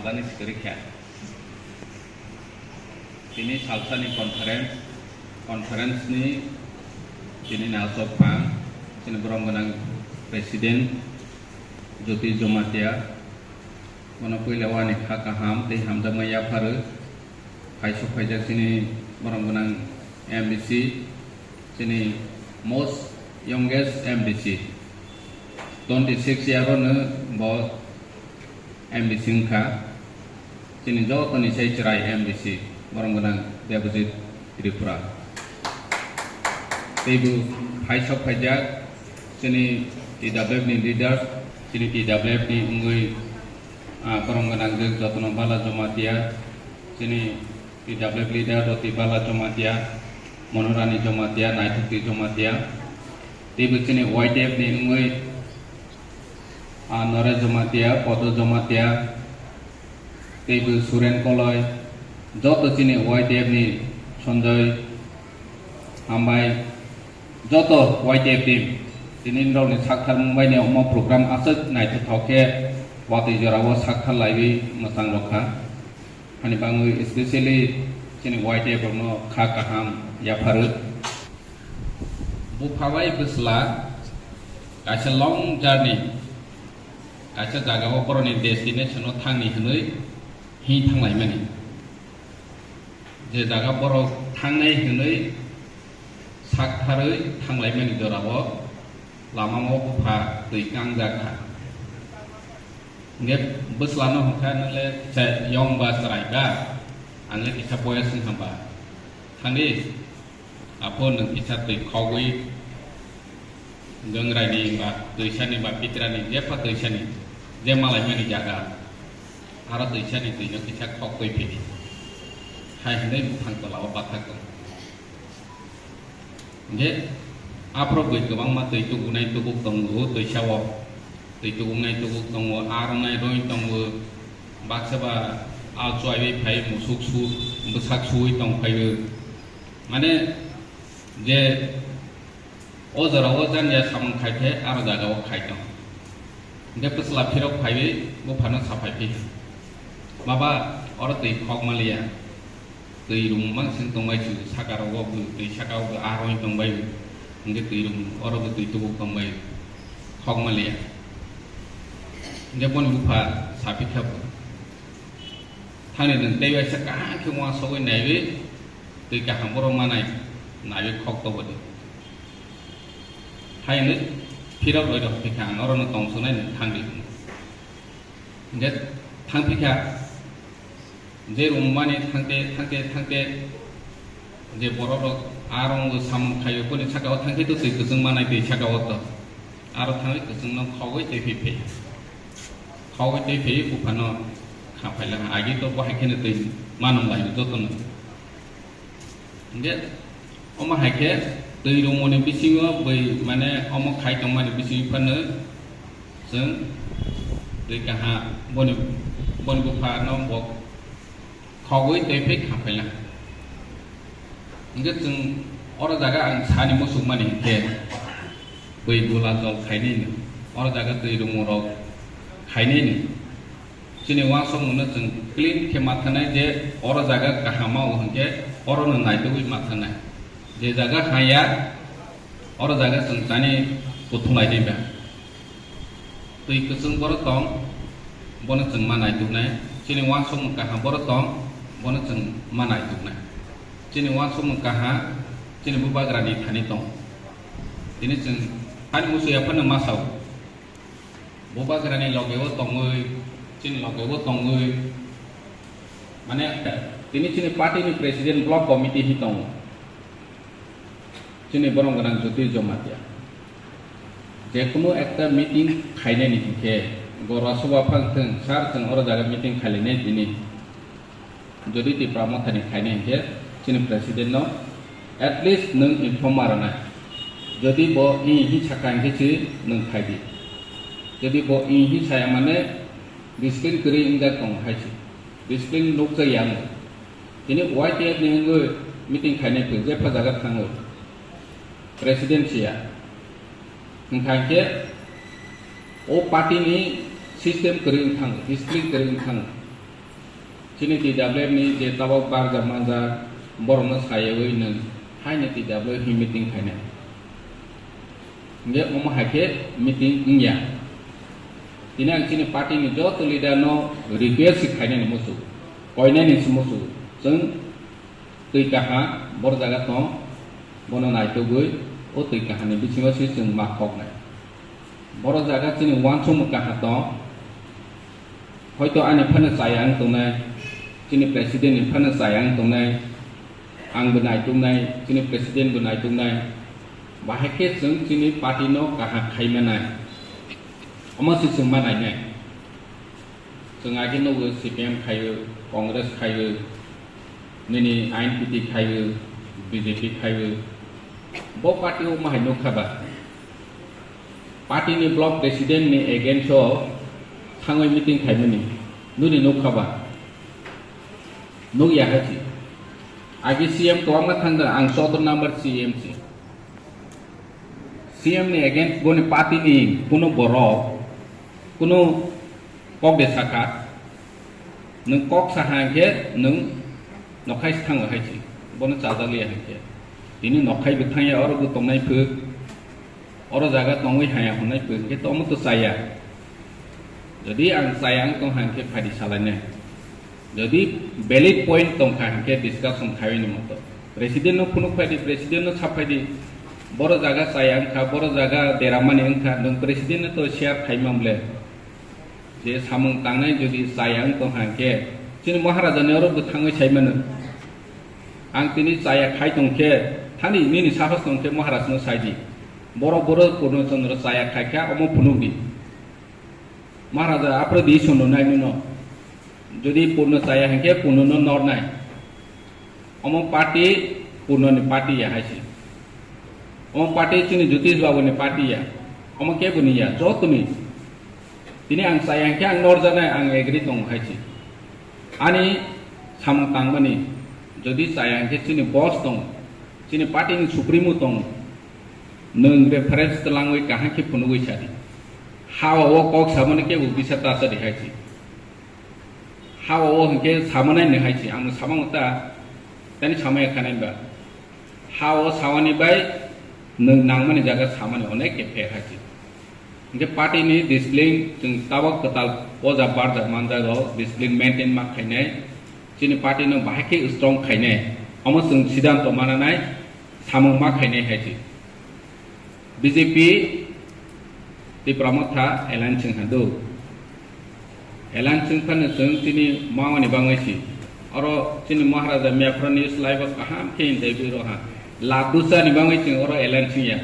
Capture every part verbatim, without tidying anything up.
Salani sikiri kha. Tini salsani conference, conference ni tini nausok phang, chini borom gwnang president Jyoti Jamatia, bono puila wani kha kaham tei hamjakma yapharwi, phaisok phaijak chini borom gwnang M D C, chini most youngest M D C, twenty six year o no bo M D C wngkha, chini jotoni sai chwrai M D C, borom gwnang Debojit Tripura. Teibo phaisok phaijak chini T W F ni leader, chini T W F ni wngwi, ah, borom gwnang je jotono Bala Jamatia, chini T W F leader Roti Bala Jamatia, Monorani Jamatia, Naithokti Jamatia, teibo chini Y T F ni wngwi, ah, Noresh Jamatia, Podo Jamatia, teibo Suren Koloi, joto chini Y T F ni Sanjoy, hambai, joto Y T F team, tini nrokni sakthar mungbai ni omo program aswk naithothok khe watwi jorao sakthar laiwi mwchang rokha. Hani bangwi specially chini Y T F rokno kha kaham yapharwi. Bupha bai bwsla kaisa long journey, kaisa jagao borokni destination o thangni hwnwi hi thanglaimani. Je jaga borok thangnai hwnwi saktharwi thanglaimani jorao lamao bupha twi kangjak kha. Hingke bwslano hwnkha, "Nwle kisa yong ba chwrai ba, ang le kisa boyas wngkha ba. Thangdi, aphuru nwng kisa twi khogwi, gwngraini ba twisani ba pitrani, jepha twisani, je malaimani jaga, aro twisani twino kisa khok twi phidi," hai hwnwi buphang tolao bathak tongo. Hingke aphuru bui kwbangma twi tubugnai tubuk tongo, twisao twi tubugnai tubuk tongo, aro nai roi tongo, baksa ba a chuaiwi phai musuk su, bwsak suwi tong phaio. Mane je o jorao jani ya samung khai khe aro jagao khai tong. Hingke bwsla phirok phaiwi buphano saphai phi. Baba, oro twi khok maliya. Twi rung mang sing tongbai su, saka rogo bo twi saka o bo a roi tongbai. Hingke twi rung oro bo twi tubuk tongbai. Khok maliya. Hingke boni bupha saphi kha bo. Thani nwng tei waisa kaham khe uansugwi naiwi twi kaham borok manai naiwi khok tobodi. Hai hwnwi phirok roi rok phikha, ang orono tong sunai nwng thangdi hwnwi. Hingke thangphikha, je rwngmani thangte, thangte, thangte, je borok rok a rwngo samung khaio, boni saka o thangkhe to twi kwchwng manai twi saka o to. Aro thangwi kwchwngno khogwi tei phiphi. Khogwi tei phaiwi buphano kha phailakha. Agi to bo hai kheno twi manung laio jotono. Hingke omo hai khe twi rwngmani bisingo bui mane omo khai tongmani bisingo phano chwng twi kaha boni, boni buphano bo khogwi tei phai kha phailakha. Hingke chwng oro jaga ang sani muchukmani hinkhe bui gula jol khainai ni, oro jaga twi rwngmorok khainai ni. Chini uansukmungno chwng clean khe ma thangnai je oro jaga kaham o hwnkhe orono naitugwi ma thangnai. Je jaga haya, oro jaga chwng chani kuthum lainai ba. Twi kwchwng borok tong, bono chwng ma naituknai. Chini uansukmung kaham borok tong, bono chwng ma naituknai. Chini uansukmung kaham, chini bubagrani thani tong. Tini chwng ani musu yaphano ma sao. Bubagrani logeo tongwi, chini logeo tongwi, mane, tini chini party ni president block committee hi tongo. Chini borom gwnang Jyoti Jamatia. Jekunu ekta meeting khainani hinkhe, Gorwa Sobha phang thung, sir, chwng oro jaga meeting khailainai tini. Jodi Tipra Mothani khainai hinkhe chini president no at least nwng inform ma rwnai. Jodi bo i hi saka hinkhe si nwng khai di. Jodi bo i hi saya mane discipline kwrwi wngjak tongo hai si. Discipline nukjak ya wng. Tini Y T F ni wngwi meeting khainai phung jepha jaga thangwi. President siya. Hwnkha hinkhe o party ni system kwrwi wng thango, discipline kwrwi wng thango. Chini T W F ni je tabok barjak manjak borokno sayawi nwng haino T W F ni meeting khainai. Hingke omo hai khe meeting wngya. Tini ang chini party ni joto leader no request se khainani muchungo, koinani se muchungo. Chwng twi kaha bor jaga tong, bono naitugwi o twi kahani bisingo se chwng ma koknai. Boro jaga chini uansukmung kaha tong. Hoito ani phano chaya wng tongnai, chini president ni phano chaya wng tongnai, ang bo naituknai, chini president bo naituknai, bahai khe chwng chini party no kaham khai manai, omo se chwng ma nainai. Chwng agi nugo C P M khaio, Congress khaio, nini I N P T khaio, B J P khaio, bo party o ma hai nukha ba? Party ni block president ni against o thangwi meeting khaimani nuni nukha ba? Nukya hai si. Agi C M kwbangma thangkha, ang sotro number C M si. C M ni against boni party ni kuno borok, kuno kok de sakha, nwng kok saha hwnkhe nwng nokhai se thango hai si, bono chajakliya hwnkhe. Tini nokhai bo thangya, oro bo tongnai phwk, oro jaga tongwi haya hwnai phwk, hwnkhe tomo to chaya. Jodi ang chaya wng tong hai hwnkhe phaidi salainai. Jodi valid point tongkha hwnkhe discussion khaiwi ni moto. President no phunuk phaidi, president no sap phaidi. Boro jaga chaya wngkha, boro jaga deramani wngkha, nwng president no to share khaimang ble. Je samung tangnai jodi chaya wng tong hwnkhe, chini Maharaja ni oro bwthangwi saimano. Ang tini chaya khai tong khe, thani nini sahos tong khe Maharaj no sai di. Boro boro Purno Chandra chaya khai kha, omo phunuk di. Maharaja, aphro di sono nai nino. Jodi Purno chaya hwnkhe Purno no nor nai. Omo party Purno ni party ya hai si. Omo party chini Jyotish Babu ni party ya. Omo kebo ni ya, joto ni. Tini ang chaya hwnkhe ang nor janai, ang agree tongo hai si. Ani samung tangmani, jodi chaya hwnkhe chini boss tong, chini party ni supremo tong, nwng reference twlangwi kaham khe phunugwi sa di. Ha o kok samani kebo bisa ta sa di hai si. Ha o hwnkhe samanai ni hai si, ang samango ta, tani samaya khanai ba. Ha o sawani bai nwng nangmani jaga samani onek khe pher hai si. Hwnkhe party ni discipline chwng tabok kwtal poja barjak manjago, discipline maintain ma khainai, chini party no bahai khe strong khainai, omo chwng siddhanto mananai, samung ma khainai hai si. B J P Tipra Motha alliance wng kha do. Alliance wng phano chwng chini mawani bangwi si. Oro chini Maharaja Myaphra news live o kaham khe interview rw ha. Laddu chani bangwi chwng oro alliance wng ya.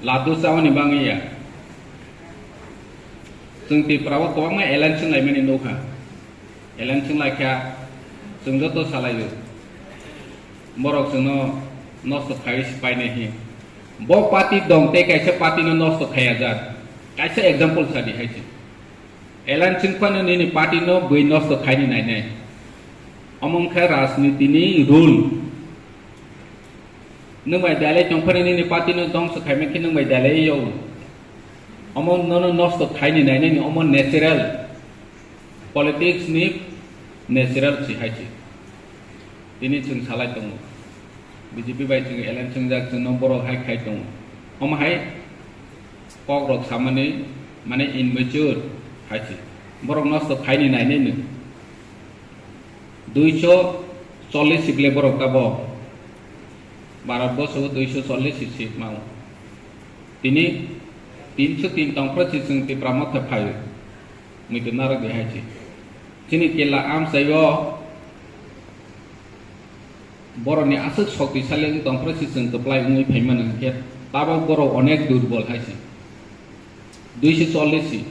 Laddu chawani bangwi ya. Chwng Tipra o kwbangma alliance wng laimani nukha. Alliance wng lai kha, chwng joto salaio. Borok chwngno nosto khaiwi se painai hi. Bo party dong tei kaisa party no nosto khaiya jak. Kaisa example sa di hai se. Alliance wng phano nini party no bui nosto khaini nainai. Omo wngkha rajniti ni rule. Nwng bai dalai tong phano nini party no dongso khaima khe nwng bai dalai yo. Omo nono nosto khaini nainai ni, omo natural. Politics ni natural si hai se. Tini chwng salai tongo. B J P bai chwng alliance wngjak, chwngno borok hai khai tongo. Omo hai kok rok samani mane immature hai se. Borok nosto khaini nainai no. Duiso chollis sikle borok tabo. Bharat borsho o duiso chollis si mao. Tini tinso tin tongphra si chwng Tipra Motha phaio. Muitu narwk di hai se. Chini kela amchaio borokni aswk shoktisali wng tongphra si chwng kwplai wngwi phaimano hwnkhe tabok borok onek durbol hai se. Duiso chollis si.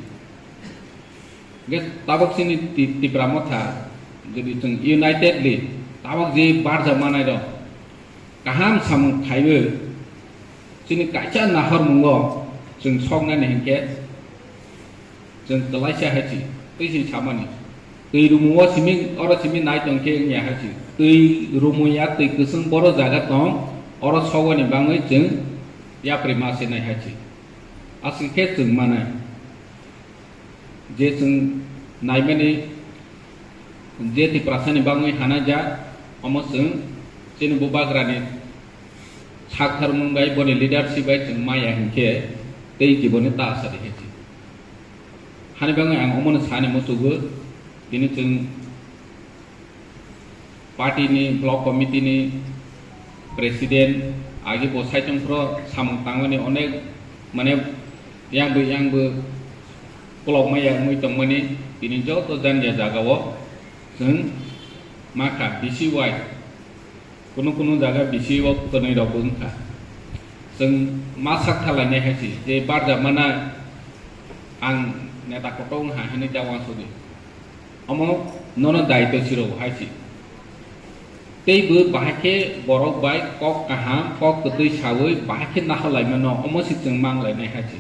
Hwnkhe tabok chini Ti-, Tipra Motha jodi chwng unitedly tabok je barja manai rok kaham samung khaiwi chini kaisa nahormungo chwng soknani hwnkhe chwng kwlaisa hai se twi se samani. Twi rumuo simi, oro simi nai tong khe wngya hai se. Twi rumuya, twi kwchwng boro jaga tong, oro sogoni bangwi chwng yapri ma se nai hai se. Aswk khe chwng manai. Je chwng naimani Je Tiprasani bagwi hanajak, omo chwng chini bubagrani saktharmung bai boni leadership bai chwng maya hinkhe tei jiboni ta asadi hinsi. Hani bagwi ang omono sani muchugo, tini chwng party ni block committee ni president agi bo saichung phro samung tangmani onek mane yangbo yangbo kolok maya wngwi tongmani tini joto janja jagao chwng makha B C Y. Kunu kunu jaga B C O kwnwi rokbo wngkha. Chwng ma sak thalainai hai se, je barja mana ang neta kotor wngha hinwi ta uansugwi. Omo nono daitw siro hai se. Tei bo bahai khe borok bai kok kaham, kok kwtwi sawi bahai khe nahalaimano, omo se chwng manglainai hai se.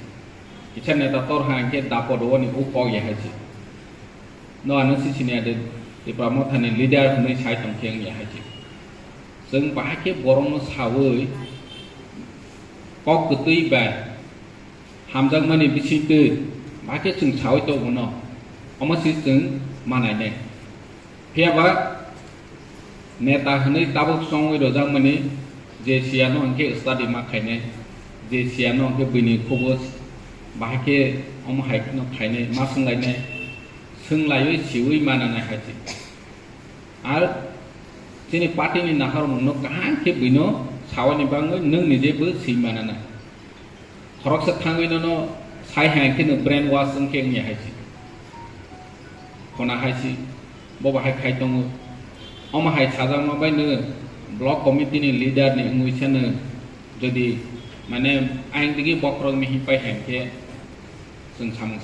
Kisa neta tor ha hwnkhe dapot o ni o kok ya hai se. No ano sisini ade Tipra Mothani leader hwnwi sai tongkhe wngya hai se. Chwng bahai khe borokno sawi kok kwtwi bai hamjakmani bisingtwi bahai khe chwng sawi tongo no. Omo se chwng manainai. Phiya ba neta hwnwi tabuk chongwi rojakmani je siyano hwnkhe study ma khainai, je siyano hwnkhe bini khobos bahai khe omo hai kheno khainai, ma swnglainai, swnglaio siwi mananai hai se. Ar chini party ni naharmungno kaham khe buino sawani bagwi nwng nije bo swi mananai. Khoroksa thangwi nono sai hai khe no brain wash wngkhe wngya hai se. Khona hai se, bo bahai khai tongo. Omo hai sajakma bai no block committee ni leader ni wngwi sano jodi mane ayang digi bokhorok mihi pai hai khe chwng samung